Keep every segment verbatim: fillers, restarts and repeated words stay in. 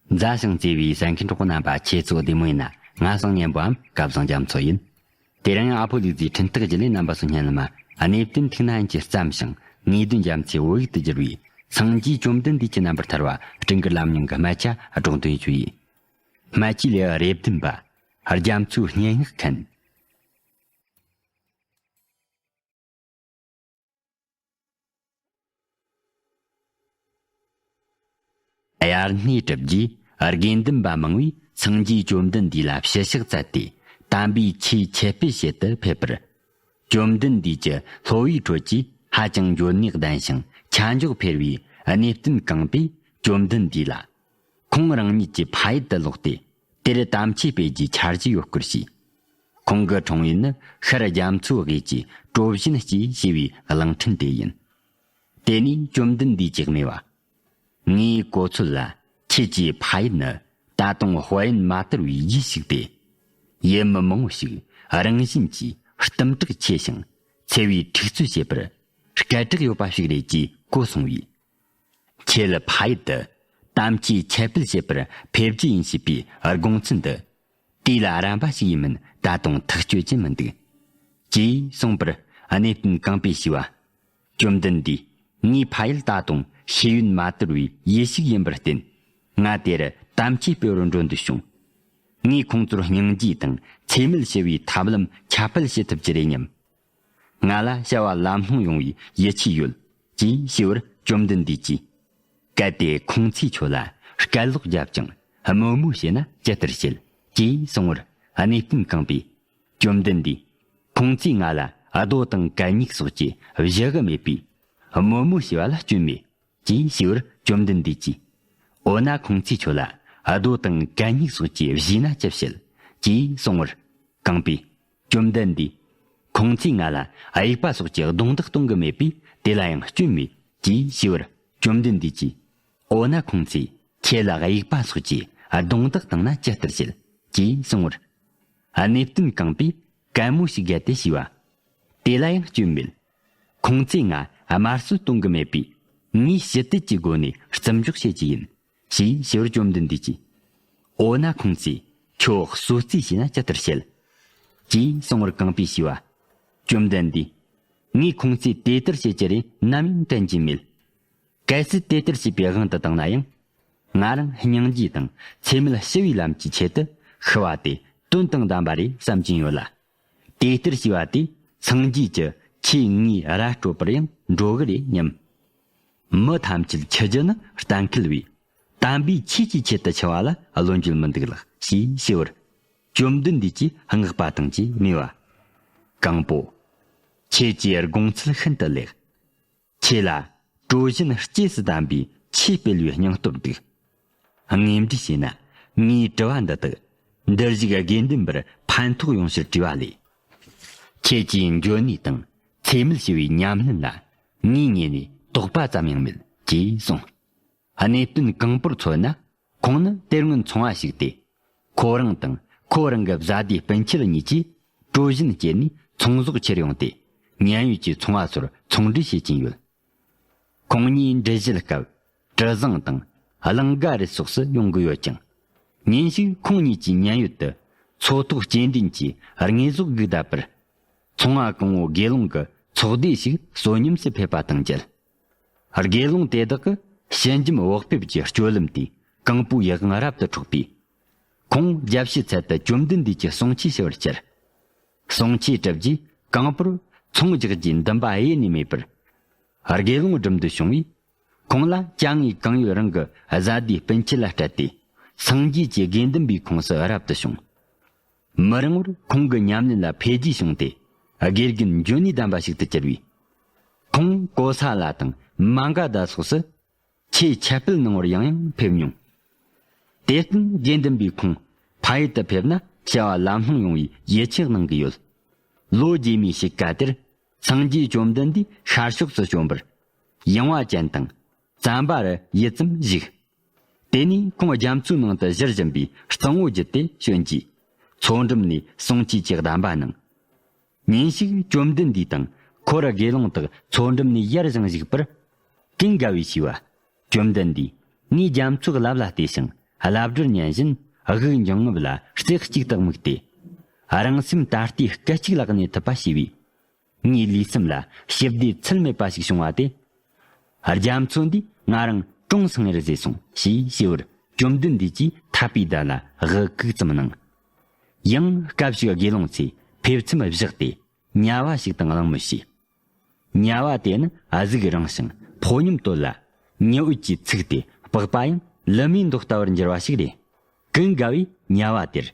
མཛའ་ཞིང་བརྩེ་བའི་གསན་མཁན་གྲོགས་པོ་རྣམ་པ། ཁྱེད་ཚོ་བདེ་མོ་ཡིན་ན། ང་བསམ་ཉན་པའམ་སྐལ་བཟང་རྒྱ་མཚོ་ཡིན། དེ་རིང་ཨ་ཕོ་ལུག་རྫིའི་འཕྲིན་སྟེགས་བརྒྱུད་ལས་རྣམ་པ་ཚོ་སྙན་ལམ་མ་གནས་བརྟན་ཐུགས་ན་ཡིན་གྱིས་བརྩམས་ཤིང་ངེས་དོན་རྒྱ་མཚོའི་བོད་ཡིག་ཏུ་བསྒྱུར་བའི་སངས་རྒྱས་བཅོམ་ལྡན་འདས་ཀྱི་རྣམ་པར་ཐར་བ་སྤྲིན་དཀར་ལམ་རྙིང་གི་སྨད་ཆ་སྒྲོག་འདོན་ཞུ་ཡིས། སྨད་ཆའི་ལེའུ་རེ་བདུན་པ། རྒྱ་མཚོའི་སྙན་ངག་མཁན། དབྱར་གནས་གྲུབ་རྗེས་དགེ་འདུན་པ་མང་བོས་སངས་རྒྱས་བཅོམ་ལྡན་འདས་ལ་ཕྱི་ཕྱག་བཙལ་ཏེ་དམ་པའི་ཆོས་འཆད་སྤེལ་བྱེད་དུ་ཕེབས་པར། བཅོམ་ལྡན་འདས་ཀྱི་སློབ་བུའི་ཁྲོད་ཀྱི་ཧ་ཅང་འཇོན་ནུས་ལྡན་ཞིང་ཆ་འཇོག་འཕེར་བའི་གནས་བརྟན་གང་པོས་བཅོམ་ལྡན་འདས་ལ། ཁོང་རང་ཉིད་ཀྱི་ཕ་ཡུལ་དུ་ལོག་སྟེ་དེར་དམ་ཆོས་སྤེལ་རྒྱུའི་འཆར་གཞི་ཡོད་སྐོར་ཞུས། ཁོང་གི་འཁྲུངས་ཡུལ་ནི་ཤར་རྒྱ་མཚོའི་དབུས་ཀྱི་གྲོ་བཞིན་སྐྱེས་ཞེས་པའི་གླིང་ཕྲན་དེ་ཡིན། དེ་ནས་བཅོམ་ལྡན་འདས་ཀྱིས་སྨྲས་པ། ངའི་གོ་ཚོད་ལ་ཁྱེད་ཀྱི་ཕ་ཡུལ་ནི་ད་དུང་དཔལ་ཡོན་མ་དར་བའི་ཡུལ་ཞིག་སྟེ། ཡུལ་མི་མང་བོ་ཞིག་རང་བཞིན་གྱིས་གཏུམ་དྲག་ཆེ་ཞིང་འཚེ་བའི་འཁྲུག་རྩོད་བྱེད་པར་སྐད་གྲགས་ཡོད་པ་ཞིག་རེད་ཅེས་གོ་སོང་བས། ཁྱེད་ལ་ཕ་ཡུལ་དུ་དམ་ཆོས་འཆད་སྤེལ་བྱེད་པར་ཕེབས་རྒྱུ་ཡིན་ཞེས་པའི་དགོངས་ཚུལ་འདི། དུས་ལ་རན་པ་ཞིག་ཡིན་མིན་ད་དུང་ཐག་ཆོད་ཀྱི་མི་འདུག་ཅེས་གསུངས་པར་གནས་བརྟན་གང་པོས་ཞུས་པ། བཅོམ་ལྡན་འདས། ངའི་ཕ་ཡུལ་ད་དུང་ཤེས་ཡོན་མ་དར་བའི་ཡུལ་ཞིག་ཡིན་པར་བརྟེན། ང་དེར་དམ་ཆོས་སྤེལ་བར་འགྲོ་འདོད་བྱུང་། ངས་ཁོང་ཚོར་སྙིང་རྗེ་དང་འཚེ་མེད་ཞི་བའི་ཐབས་ལམ་ཁྱབ་སྤེལ་བྱེད་ཐུབ་ཀྱི་རེད་སྙམ། ང་ལ་བྱ་བ་ལམ་ལྷོང་ཡོང་བའི་ཡིད་ཆེས་ཡོད། ཅེས་ཞུས་པར་བཅོམ་ལྡན་འདས་ཀྱིས། གལ་ཏེ་ཁོང་ཚོས་ཁྱོད་ལ་སྐད་ལོག་བརྒྱབ་ཀྱང་དམོད་མོ་བྱས་ན་ཇི་ལྟར་བྱེད། ཅེས་གསུངས་པར་གནས་བརྟན་གང་པོས། བཅོམ་ལྡན་འདས། ཁོང་ཚོས་ང་ལ་རྡོ་དང་གད་སྙིགས་སོགས་ཀྱིས་གཞུ་གི་མེད་པས། དམོད་མོ་བྱས་པ་ལ་སྐྱོན་མེད། ཅེས་ཞུས་པར་བཅོམ་ལྡན་འདས་ཀྱིས། འོ་ན་ཁོང་ཚོས་ཁྱོད་ལ་རྡོ་དང་གད་སྙིགས་སོགས་ཀྱིས་གཞུས་ན་ཅི་བྱེད། ཅེས་གསུངས་པར། གང་པོས། བཅོམ་ལྡན་འདས། ཁོང་ཚོས་ང་ལ་དབྱུག་པ་སོགས་ཀྱིས་རྡུང་རྡེག་གཏོང་གི་མེད་པས་དེ་ལ་ཡང་སྐྱོན་མེད། ཅེས་ཞུས་པར་བཅོམ་ལྡན་འདས་ཀྱིས། འོ་ན་ཁོང་ཚོས་ཁྱེད་ལ་དབྱུག་པ་སོགས་ཀྱིས་རྡུང་རྡེག་བཏང་ན་ཅི་ལྟར་བྱེད། ཅེས་གསུངས་པར། གནས་བརྟན་གང་པོས་གད་མོ་ཞིག་བརྒྱབ་སྟེ་ཞུས་པ། དེ་ལ་ཡང་སྐྱོན་མེད། ཁོང་ཚོས་ང་དམར་གསོད་གཏོང་གི་མེད་པས་ངས་ཞི་བདེ་གྱི་སྒོ་ནས་བརྩི་འཇོག་བྱེད་ཀྱི་ཡིན། ཞེས་ཞུ་བར་བཅོམ་ལྡན་འདས་ཀྱིས། འོ་ན་ཁོང་ཚོས་ཁྱོད་གསོད་རྩིས་བྱས་ན་ཅི་ལྟར་བྱེད། ཅེས་གསུངས་པར་གང་པོས་ཞུས་པ། བཅོམ་ལྡན་འདས། ངས་ཁོང་ཚོས་དེ་ལྟར་བྱེད་ཀྱི་རེད་ནམ་ཡང་དྲན་གྱི་མེད། གལ་སྲིད་དེ་ལྟར་བྱས་པའི་དབང་དུ་བཏང་ན་ཡང་། ང་རང་སྙིང་རྗེ་དང་འཚེ་མེད་ཞི་བའི་ལམ་གྱི་ཆེད་དུ་ཤི་བ་དེ་དོན་དང་ལྡན་པ་རེད་བསམ་གྱིན་ཡོད་ལ། དེ་ལྟར་བྱས་པ་དེས་སངས་རྒྱས་ཀྱི་ཆོས་ངོས་ར་སྤྲོད་པར་ཡང་འགྲོ་གི་རེད་སྙམ། མི་ཐམས་ཅད་འཆི་རྒྱུ་ནི་གཏན་འཁེལ་བས། དམ་པའི་ཆོས་ཀྱི་ཆེད་དུ་འཆི་བ་ལ་བློ་འགྱོད་མི་འདུག་ལགས་ཞེས་ཞུས་པར། བཅོམ་ལྡན་འདས་ཀྱིས་བསྔགས་པ་དང་བཅས་སྨྲས་པ། གང་པོ། ཁྱེད་ཀྱི་དགོངས་ཚུལ་ཤིན་ཏུ་ལེགས། ཁྱེད་ལ་གྲོ་བཞིན་སྐྱེས་སུ་དམ་པའི་ཆོས་སྤེལ་བའི་སྙིང་སྟོབས་འདུག་དངོས་འབྲེལ་བྱས་ན་ངའི་དྲི་བ་འདི་དག་འདིར་བཞུགས་དགེ་འདུན་པར་ཕན་ཐོགས་ཡོང་ཕྱིར་དྲི་བ་ལས། ཁྱེད་ཀྱིས་འཇོན་ནུས་དང་འཚེ་མེད་ཞི་བའི་ཉམས་ལེན་ལ་ངའི་ངོས་ནས་དོགས་པ་ཙམ་ཡང་མེད་ཅེས་གསུངས། གནས་བརྟན་གང་པོར་མཚོན་ན། ཁོང་ནི་དེ་སྔོན་ཚོང་བ་ཞིག་སྟེ། ཁོ་རང་དང་ཁོ་རང་གི་བཟའ་ཟླའི་སྤུན་མཆེད་གཉིས་ཀྱིས་གྲོ་བཞིན་སྐྱེས་ནས་ཚོང་ཟོག་ཁྱེར་ཡོང་སྟེ། ཉན་ཡོད་ཀྱི་ཚོང་བ་ཚོར་ཚོང་འབྲེལ་བྱེད་ཀྱིན་ཡོད། ཁོང་གཉིས་འགྲུལ་བཞུད་སྐབས་གྲུ་གཟིངས་དང་གླིང་ག་རུ་སོགས་སུ་ཡོང་གི་ཡོད་ཀྱང་། ཉིན་ཞིག་ཁོང་གཉིས་ཀྱིས་ཉན་ཡོད་དུ་མཚོ་ཐོག་སྐྱེལ་འདྲེན་གྱི་དངོས་ཟོག་སྒུག་བསྡད་པར། ཚོང་བ་གང་བོ་དགེ་སློང་གི་ཚོགས་སྡེ་ཞིག་གསོན་ཉམས་སུ་ཕེབས་པ་དང་མཇལ། དགེ་སློང་དེ་དག་གིས་ཞི་འཇམ་བག་ཕེབས་ཀྱི་སྤྱོད་ལམ་དེས་གང་པོའི་ཡིད་དབང་རབ་ཏུ་འཕྲོག་པས། ཁོང་རྒྱལ་ཕྱི་ཚལ་དུ་བཅོམ་ལྡན་འདས་ཀྱི་གསུང་ཆོས་ཞུ་བར་བཅར། གསུང་ཆོས་གྲུབ་རྗེས་གང་པོར་ཚོང་རྒྱག་རྒྱུའི་འདུན་པ་གཡེལ་ནས་མེད་པར། དགེ་སློང་སྒྲུབ་འདོད་བྱུང་བས། ཁོང་ལ་ཅ་དངོས་གང་ཡོད་རང་གི་བཟའ་ཟླའི་སྤུན་མཆེད་ལ་སྤྲད་དེ། སངས་རྒྱས་ཀྱི་དགེ་འདུན་པའི་ཁོངས་སུ་རབ་ཏུ་བྱུང་། མི་རིང་བར་ཁོང་གི་ཉམས་ལེན་ལ་འཕེལ་རྒྱས་བྱུང་སྟེ། དགེ་རྒན་འཇོན་ནུས་ལྡན་པ་ཞིག་ཏུ་གྱུར་བས། ཁོང་ཀོ་ས་ལ་དང་མ་ག་དྷ་སོགས་སུ་ཆོས་འཆད་སྤེལ་གནང་བར་ཡང་ཡང་ཕེབས་མྱོང་། དེར་བརྟེན་དགེ་འདུན་པས་ཁོང་ཕ་ཡུལ་དུ་ཕེབས་ན་བྱ་བ་ལམ་ལྷོང་ཡོང་བའི་ཡིད་ཆེས་གནང་གི་ཡོད། ལོ་རྗེས་མའི་དཔྱིད་ཀ་དེར་སངས་རྒྱས་བཅོམ་ལྡན་འདས་ཤར་ཕྱོགས་སུ་བྱོན་པར། ཡངས་པ་ཅན་དང་རྩམ་པ་རུ་ཡུད་ཙམ་བཞུགས། དེ་ནས་ཁོང་རྒྱ་མཚོའི་ནང་དུ་བཞུར་བཞིན་པའི་གཙང་བོ་བརྒྱུད་དེ་བྱོན་རྗེས། མཚོ་འགྲམ་ནས་གསུང་ཆོས་ཀྱི་གདམས་པ་གནང་། ཉིན་ཞིག་བཅོམ་ལྡན་འདས་དང་འཁོར་དགེ་སློང་དག་མཚོ་འགྲམ་ནས་ཡར་བཞེངས་བཞུགས་པར། ཀུན་དགའ་བོས་ཞུས་པ། བཅོམ་ལྡན་འདས། ངས་རྒྱ་མཚོའི་རླབས་ལ་བལྟས་ཤིང་ ལབ་སྒྲོལ་ཉན་བཞིན་དབུགས་འབྱིན་རྔུབ་ལ་རྩེ་གཅིག་ཏུ་དམིགས་ཏེ། རང་སེམས་ད་ལྟའི་སྐད་ཅིག་ལ་གནས་ཐུབ་པ་བྱས་པས། ངའི་ལུས་སེམས་ལ་ཞི་བདེ་ཚད་མེད་པ་ཞིག་བྱུང་བ་སྟེ། རྒྱ་མཚོ་འདིས་ང་རང་གྲོངས་སོང་ངེར་བཟོས་སོང་ཞེས་ཞུས་པར། བཅོམ་ལྡན་འདས་ཀྱིས་ཐག་པའི་བརྡ་ལ་དབུ་གུག་ཙམ་གནང་། ཡང་སྐབས་ཤིག་དགེ་སློང་ཚོས་ཕེབས་མཚམས་བཞག་སྟེ་དམྱལ་བ་ཞིག་དང་གླེང་མོལ་བྱས། དམྱལ་བ་དེ་ནི་གཟུགས་རིང་ཞིང་ཕོ་ཉམས་དོད་ལ། ཉི་འོད་ཀྱིས་ཚིག་སྟེ་པགས་པ་ཡང་ལི་མའི་མདོག་ལྟ་བུར་འགྱུར་བ་ཞིག་རེད། ཀུན་དགའ་བོས་དམྱལ་བ་དེར་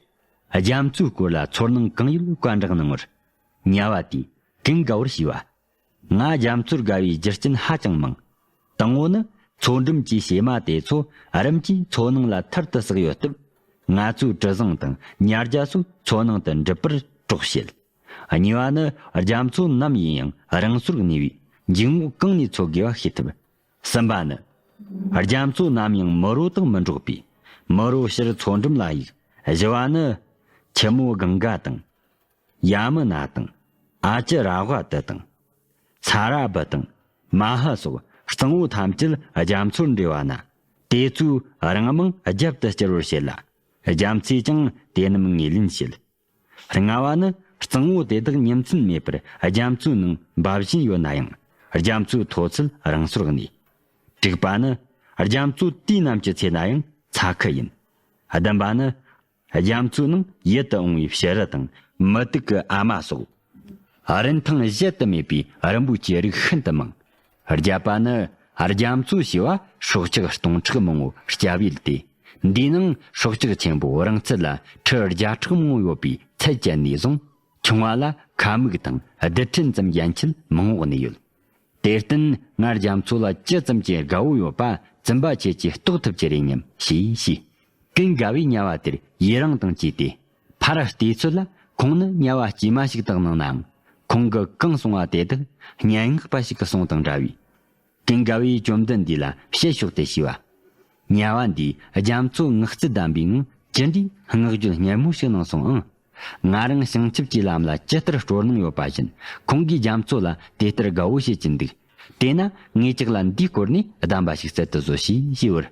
རྒྱ་མཚོའི་སྐོར་ལ་ཚོར་སྣང་གང་ཡོད་བཀའ་འདྲི་གནང་བར། དམྱལ་བ་དེས་ཀུན་དགའ་བོར་ཞུས་པ། ང་རྒྱ་མཚོར་དགའ་བའི་རྒྱུ་རྐྱེན་ཧ་ཅང་མང་། དང་པོ་ནི་མཚོ་འགྲམ་གྱི་བྱེ་མ་དེ་ཚོ་རིམ་གྱིས་མཚོ་ནང་ལ་ཐར་དུ་ཟགས་ཡོད་སྟབས། ང་ཚོའི་གྲུ་གཟིངས་དང་ཉ་རྒྱ་སོགས་མཚོ་ནང་དུ་འགྲུལ་པར་གྲོགས་བྱེད། གཉིས་པ་ནི་རྒྱ་མཚོ་ནམ་ཡིན་ཡང་རང་སོར་གནས་པས་འཇུག་ངོགས་གང་ནས་འཚོལ་དགོས་པ་ཤེས་ཐུབ། གསུམ་པ་ནི། རྒྱ་མཚོ་ནམ་ཡང་མི་རོ་དང་མི་འགྲོགས་པས། མི་རོ་ཕྱིར་མཚོ་འགྲམ་ལ་གཡུག་བཞི་བ་ནི། ཆུ་མོ་གངྒཱ་དང་། ཡ་མུ་ན་དང་། ཨ་ཅི་ར་བ་ཏི་དང་། ས་ར་བི་དང་། མ་ཧ་སོགས་གཙང་བོ་ཐམས་ཅད་རྒྱ་མཚོར་འདྲེས་པ་ན། དེ་ཚོའི་རང་དམངས་རྒྱབ་ཏུ་བསྐྱུར་བར་བྱེད་ལ། རྒྱ་མཚོས་ཀྱང་དེ་རྣམས་ངོས་ལེན་བྱེད། ལྔ་བ་ནི། གཙང་བོ་དེ་དག་ཉིན་མཚན་མེད་པར་རྒྱ་མཚོའི་ནང་འབབ་བཞིན་ཡོད་ན་ཡང་། རྒྱ་མཚོའི་མཐོ་ཚད་རང་སོར་གནས། དྲུག་པ་ནི། རྒྱ་མཚོ་དུས་ནམ་གྱི་ཚེ་ན་ཡང་ཚ་ཁུ་ཡིན། བདུན་པ་ནི། རྒྱ་མཚོའི་ནང་ཡིད་དུ་འོང་བའི་བྱུ་རུ་དང་མུ་ཏིག་གི་ཨ་མ་སོགས། རིན་ཐང་གཞལ་དུ་མེད་པའི་རིན་པོ་ཆེའི་རིགས་ཤིན་ཏུ་མང་། བརྒྱད་པ་ནི། རྒྱ་མཚོ་ཞེས་པ་སྲོག་ཆགས་སྟོང་ཕྲག་མང་པོའི་སྐྱ་བོས་ལྟས། འདིའི་ནང་སྲོག་ཆགས་ཆེན་པོ་རིང་ཚད་ལ་ཁྲི་བརྒྱ་ཕྲག་མང་པོ་ཡོད་པའི་ཚད་ཅན་ནས་བཟུང་། ཆུང་བ་ལ་ཁ་མིག་དང་རྡུལ་ཕྲན་ཙམ་ཡན་ཆད་མང་པོ་གནས་ཡོད། དེར་བརྟེན་ང་རྒྱ་མཚོ་ལ་ཅི་ཙམ་གྱིས་དགའ་བོ་ཡོད་པ་བཙུན་པ་ཁྱེད་ཀྱིས་རྟོགས་ཐུབ་ཀྱི་རེད་སྙམ་ཞེས་ཞུས། ཀུན་དགའ་བོས་དམྱལ་བ་དེར་ཡི་རང་དང་བཅས་ཏེ། ཕར་བལྟས་ཚོད་ལ་ཁོང་ནི་དམྱལ་བ་དཀྱུས་མ་ཞིག་ཏུ་སྣང་ནའང་། ཁོང་གི་གང་གསུང་བ་དེ་དག་སྙན་ངག་པ་ཞིག་གི་གསུང་དང་འདྲ་བས། ཀུན་དགའ་བོས་བཅོམ་ལྡན་འདས་ལ་ཕྱི་ཕྱོགས་ཏེ་ཞུས་པ། དམྱལ་བ་འདིས་རྒྱ་མཚོ་ངག་རྩིས་ལྡན་པའི་ངང་ཅི་འདྲའི་བསྔགས་བརྗོད་སྙན་མོ་ཞིག་གནང་སོང་ཨང་། ང་རང་བྱང་ཆུབ་ཀྱི་ལམ་ལ་ཇི་ལྟར་སྤྲོ་སྣང་ཡོད་པ་བཞིན། ཁོང་གིས་རྒྱ་མཚོ་ལ་དེ་ལྟར་དགའ་བོ་བྱེད་ཀྱིན་འདུག། དེས་ན་ངས་ཅག་ལ་འདིའི་སྐོར་ནས་གདམས་པ་ཞིག་སྩལ་དུ་བཟོ་ཞེས་ཞུས་པར།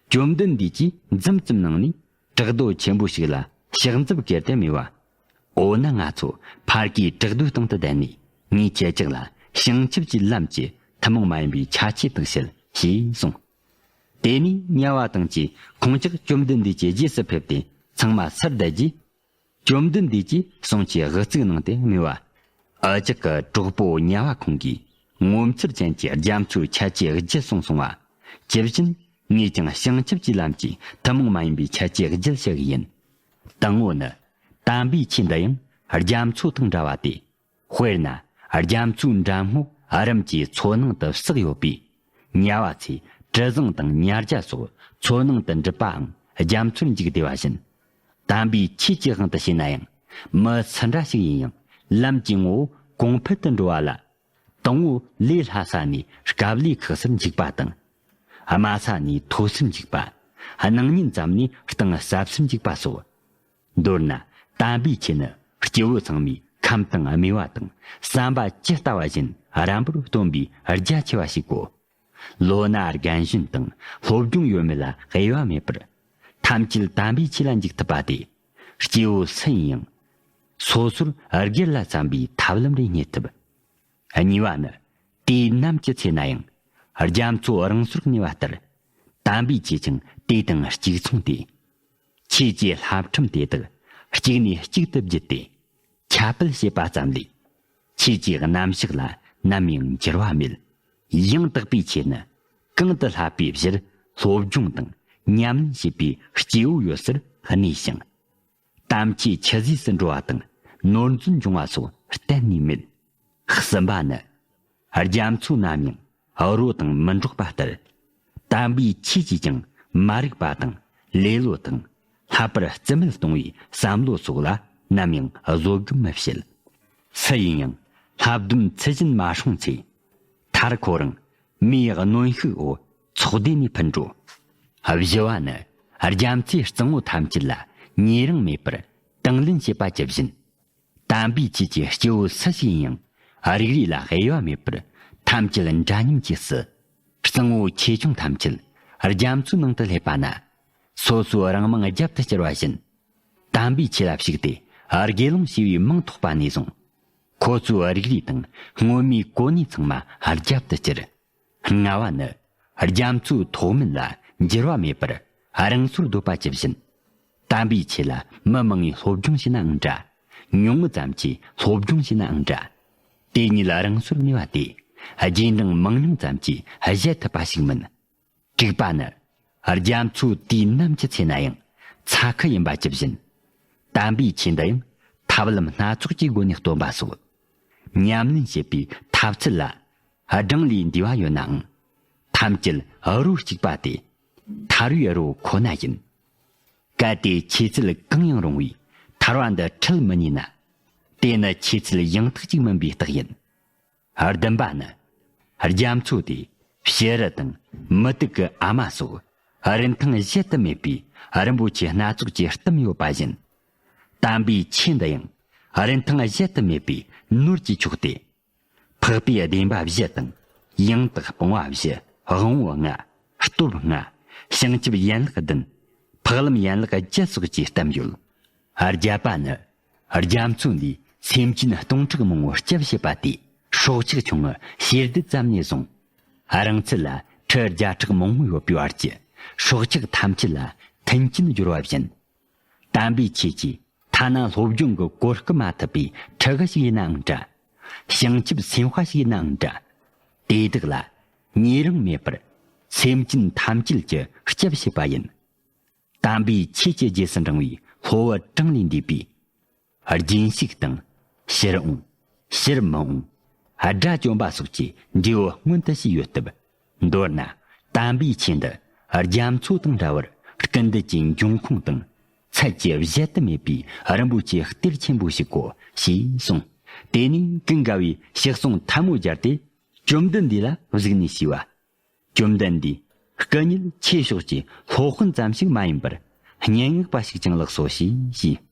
བཅོམ་ལྡན་འདས་ཀྱིས་འཛུམ་ཙམ་གནང་ནས། བྲག་རྡོ་ཆེན་པོ་ཞིག་ལ་ཕྱག་མཛུབ་བཀལ་ཏེ་སྨྲས་པ། འོ་ན་ང་ཚོ་ཕར་གྱི་བྲག་རྡོའི་སྟེང་དུ་བསྡད་ནས། ངས་ཁྱེད་ཅག་ལ་བྱང་ཆུབ་ཀྱི་ལམ་གྱི་ཐུན་མོང་མ་ཡིན་པའི་ཁྱད་ཆོས་དག་བཤད་ཞེས་གསུངས། དེ་ནས་དམྱལ་བ་དང་བཅས་ཁོང་ཅག་བཅོམ་ལྡན་འདས་ཀྱི་རྗེས་སུ་ཕེབས་ཏེ་ཚང་མ་སར་བསྡད་རྗེས། བཅོམ་ལྡན་འདས་ཀྱིས་གསུང་ཆོས་དབུ་བརྩེགས་གནང་སྟེ་སྨྲས་པ། འུ་ཅག་གི་གྲོགས་པོ་དམྱལ་བ་ཁོང་གིས་ངོ་མཚར་ཅན་གྱི་རྒྱ་མཚོའི་ཁྱད་ཆོས་བརྗོད་གསུངས་སོང་བ། ཇི་བཞིན་ངས་ཀྱང་བྱང་ཆུབ་ཀྱི་ལམ་གྱི་ཐུན་མོང་མ་ཡིན་པའི་ཁྱད་ཆོས་བརྗོད་བྱ་གི་ཡིན། དང་པོ་ནི། དམ་པའི་ཆོས་འདི་ཡང་རྒྱ་མཚོ་དང་འདྲ་བ་སྟེ། དཔེར་ན་རྒྱ་མཚོའི་འགྲམ་ངོགས་རིམ་གྱིས་མཚོ་ནང་དུ་བསྲེགས་ཡོད་པས། དམྱལ་བ་ཚོས་གྲུ་གཟིངས་དང་ཉ་རྒྱ་སོགས་མཚོ་ནང་དུ་འགྲུལ་པའང་རྒྱ་མཚོར་འཇུག་བདེ་བ་བཞིན། དམ་པའི་ཆོས་ཀྱི་དབང་དུ་བྱས་ན་ཡང་མི་སུ་འདྲ་ཞིག་ཡིན་ཡང་ལམ་གྱི་ངོ་བོ་གོང་འཕེལ་དུ་འགྲོ་བ་ལ། དང་པོ་ལས་སླ་ས་ནས་དཀའ་ལས་ཁག་སར་འཇུག་པ་དང་། དམའ་ས་ནས་མཐོ་སར་འཇུག་པ། སྣང་བརྙན་ཙམ་ནས་གཏིང་ཟབ་སར་འཇུག་པ་སོགས། མདོར་ན་དམ་པའི་ཆོས་ནི་སྐྱེ་བོ་ཚང་མས་ཁམས་དང་སྨེ་བ་དང་བསམ་པ་ཇི་ལྟ་བ་བཞིན་རན་པོར་སྟོན་པའི་རྒྱ་ཆེ་བ་ཞིག་གོ། ལོ་ན་རྒན་གཞོན་དང་སློབ་སྦྱོང་ཡོད་མེད་ལ་དབྱེ་བ་མེད་པར། ཐམས་ཅད་དམ་པའི་ཆོས་ལ་འཇུག་ཐུབ་པ་དེ། སྐྱེ་བོ་སུ་ཡིན་ཡང་། སོ་སོར་སྒེར་ལ་འཚམ་པའི་ཐབས་ལམ་རེ་རྙེད་ཐུབ། གཉིས་པ་ནི། དུས་ནམ་གྱི་ཚེ་ན་ཡང་རྒྱ་མཚོ་རང་སོར་གནས་པ་ལྟར། དམ་པའི་ཆོས་ཀྱང་དུས་དང་གཅིག་མཚུངས་ཏེ། ཆོས་ཀྱི་བསླབ་ཁྲིམས་དེ་དག་གཅིག་ནས་གཅིག་ཏུ་བརྒྱུད་དེ་ཁྱབ་སྤེལ་བྱེད་པ་ཙམ་ལས། ཆོས་ཀྱི་རྣམ་གཞག་ལ་ནམ་ཡང་འགྱུར་བ་མེད། ཡང་དག་པའི་ཆོས་ནི་གང་དུ་བསླབ་པའི་གཞིར་སློབ་སྦྱོང་དང་ཉམས་ལེན་བྱེད་པའི་སྐྱེ་བོ་ཡོད་སར་གནས་ཤིང་། དམ་ཆོས་ཆུད་ཟོས་སུ་འགྲོ་བ་དང་ནོར་འཛོལ་འབྱུང་བ་སོགས་གཏན་ནས་མེད། གསུམ་པ་ནི། རྒྱ་མཚོ་ནམ་ཡང་རོ་དང་མི་འགྲོགས་པ་ལྟར། དམ་པའི་ཆོས་ཀྱིས་ཀྱང་མ་རིག་པ་དང་ལེ་ལོ་དང་། ལྷག་པར་རྩིས་མེད་གཏོང་བའི་བསམ་བློ་སོགས་ལ་ནམ་ཡང་བཟོད་སྒོམ་མི་བྱེད། སུ་ཡིན་ཡང་བསླབ་སྡོམ་ཚུལ་བཞིན་མ་སྲུང་ཚེ། མཐར་ཁོ་རང་མིའི་གནོན་ཤུགས་འོག་ཚོགས་སྡེ་ནས་ཕུད་འགྲོ། བཞི་བ་ནི། རྒྱ་མཚོའི་གཙང་བོ་ཐམས་ཅད་ལ་ཉེ་རིང་མེད་པར་དང་ལེན་བྱེད་པ་ཇི་བཞིན། དམ་པའི་ཆོས་ཀྱི་སྐྱེ་བོ་སུ་ཞིག་ཡིན་ཡང་རིགས་རུས་ལ་དབྱེ་བ་མེད་པར་ཐམས་ཅད་འདྲ་མཉམ་གྱིས་སུ། གཙང་བོ་ཆེ་ཆུང་ཐམས་ཅད་རྒྱ་མཚོའི་ནང་དུ་སླེབས་པ་ན། སོ་སོའི་རང་མིང་རྒྱབ་ཏུ་བསྐྱུར་བ་བཞིན། དམ་པའི་ཆོས་ལ་ཞུགས་ཏེ་དགེ་སློང་བྱས་པའི་མིང་ཐོགས་པ་ནས་བཟུང་། ཁོ་ཚོའི་རིགས་རུས་དང་སྔོན་མའི་གོ་གནས་ཚང་མ་རྒྱབ་ཏུ་བསྐྱུར། ལྔ་བ་ནི། རྒྱ་མཚོའི་ཐོག་མིན་ལ་འགྱུར་བ་མེད་པར་རང་སོར་སྡོད་པ་ཇི་བཞིན། དམ་པའི་ཆོས་ལ་མི་མང་གིས་སློབ་སྦྱོང་བྱས་ནའང་འདྲ། ཉུང་ངུ་ཙམ་གྱིས་སློབ་སྦྱོང་བྱས་ནའང་འདྲ། དེ་ཉིད་རང་སོར་གནས་པ་དེ་རྗེས་འབྲང་མང་ཉུང་ཙམ་གྱིས་གཞལ་ཐུབ་པ་ཞིག་མིན། དྲུག་པ་ནི། རྒྱ་མཚོ་དུས་ནམ་གྱི་ཚེ་ན་ཡང་ཚ་ཁུ་ཡིན་པ་ཇི་བཞིན། དམ་པའི་ཆོས་འདི་ཡང་ཐབས་ལམ་སྣ་ཚོགས་ཀྱི་སྒོ་ནས་སྟོན་པ་སོགས། ཉམས་ལེན་བྱེད་པའི་ཐབས་ཚུལ་ལ་གྲངས་ལས་འདས་པ་ཡོད་ནའང་། ཐམས་ཅད་རོ་གཅིག་པ་སྟེ། ཐར་བའི་རོ་ཁོ་ན་ཡིན། གལ་ཏེ་ཆོས་ཚུལ་གང་ཡང་རུང་བའི་ཐར་བ་འདི་འཁྲིད་མི་ཉན་ན། དེ་ནི་ཆོས་ཚུལ་ཡང་དག་ཅིག་མིན་པའི་རྟགས་ཡིན། བདུན་པ་ནི། རྒྱ་མཚོ་དེ་ཕྱི་རི་དང་མུ་ཏིག་གི་ཨ་མ་སོགས་རིན་ཐང་གཞལ་དུ་མེད་པའི་རིན་པོ་ཆེ་སྣ་ཚོགས་ཀྱིས་གཏུམས་ཡོད་པ་བཞིན། དམ་པའི་ཆོས་འདི་ཡང་རིན་ཐང་གཞལ་དུ་མེད་པའི་ནོར་གྱིས་ཕྱུག་སྟེ། འཕགས་པའི་བདེན་པ་བཞི་དང་། ཡང་དག་སྤོང་བ་བཞི། དབང་པོ་ལྔ། སྟོབས་ལྔ། བྱང་ཆུབ་ཡན་ལག་བདུན། འཕགས་ལམ་ཡན་ལག་བརྒྱད་སོགས་ཀྱིས་གཏམས་ཡོད། བརྒྱད་པ་ནི། རྒྱ་མཚོ་འདིས་སེམས་ཅན་སྟོང་ཕྲག་མང་པོ་སྐྱབས་བྱེད་པ་དེ། སྲོག་ཆགས་ཆུང་ངུ་ཞེ་སྡུད་ཙམ་ནས་བཟུང་། རང་ཚུལ་ལ་ཁྲི་བརྒྱ་ཕྲག་མང་པོ་ཡོད་པའི་བར་གྱི་སྲོག་ཆགས་ཐམས་ཅད་ལ་མཐུན་རྐྱེན་སྦྱོར་བ་བཞིན། དམ་པའི་ཆོས་ཀྱིས་ཐ་ན་སློབ་སྦྱོང་གི་གོ་སྐབས་མ་ཐུབ་པའི་ཕྲུ་གུ་ཞིག་ཡིན་ནའང་འདྲ། བྱང་ཆུབ་སེམས་དཔའ་ཞིག་ཡིན་ནའང་འདྲ། དེ་དག་ལ་ཉེ་རིང་མེད་པར་སེམས་ཅན་ཐམས་ཅད་ཀྱི་སྐྱབས་བྱེད་པ་ཡིན། དམ་པའི་ཆོས་ཀྱི་རྗེས་སུ་འབྲང་བའི་སློབ་བུ་གྲངས་ལས་འདས་པས། རྒྱུན་ཞུགས་དང་། ཕྱིར་འོང་། ཕྱིར་མི་འོང་། དགྲ་བཅོམ་པ་སོགས་ཀྱི་འབྲས་བུ་མངོན་དུ་བྱས་ཡོད་སྟབས། མདོར་ན། དམ་པའི་ཆོས་འདི་རྒྱ་མཚོ་དང་འདྲ་བར་སྐུལ་འདེད་ཀྱི་འབྱུང་ཁུངས་དང་། ཚད་ཀྱིས་གཞལ་དུ་མེད་པའི་རིན་པོ་ཆེའི་གཏེར་ཆེན་པོ་ཞིག་གོ་ཞེས་གསུངས། དེ་ནས་ཀུན་དགའ་བོས་ཕྱག་ཟུང་ཐལ་མོ་སྦྱར་ཏེ། བཅོམ་ལྡན་འདས་ལ་གཟིགས་ནས་ཞུས་པ། བཅོམ་ལྡན་འདས། སྐུ་ཉིད་ཆོས་ཕྱོགས་ཀྱི་སློབ་དཔོན་ཙམ་ཞིག་མ་ཡིན་པར། སྙན་ངག་པ་ཞིག་ཀྱང་ལགས་སོ་ཞེས་ཞུས།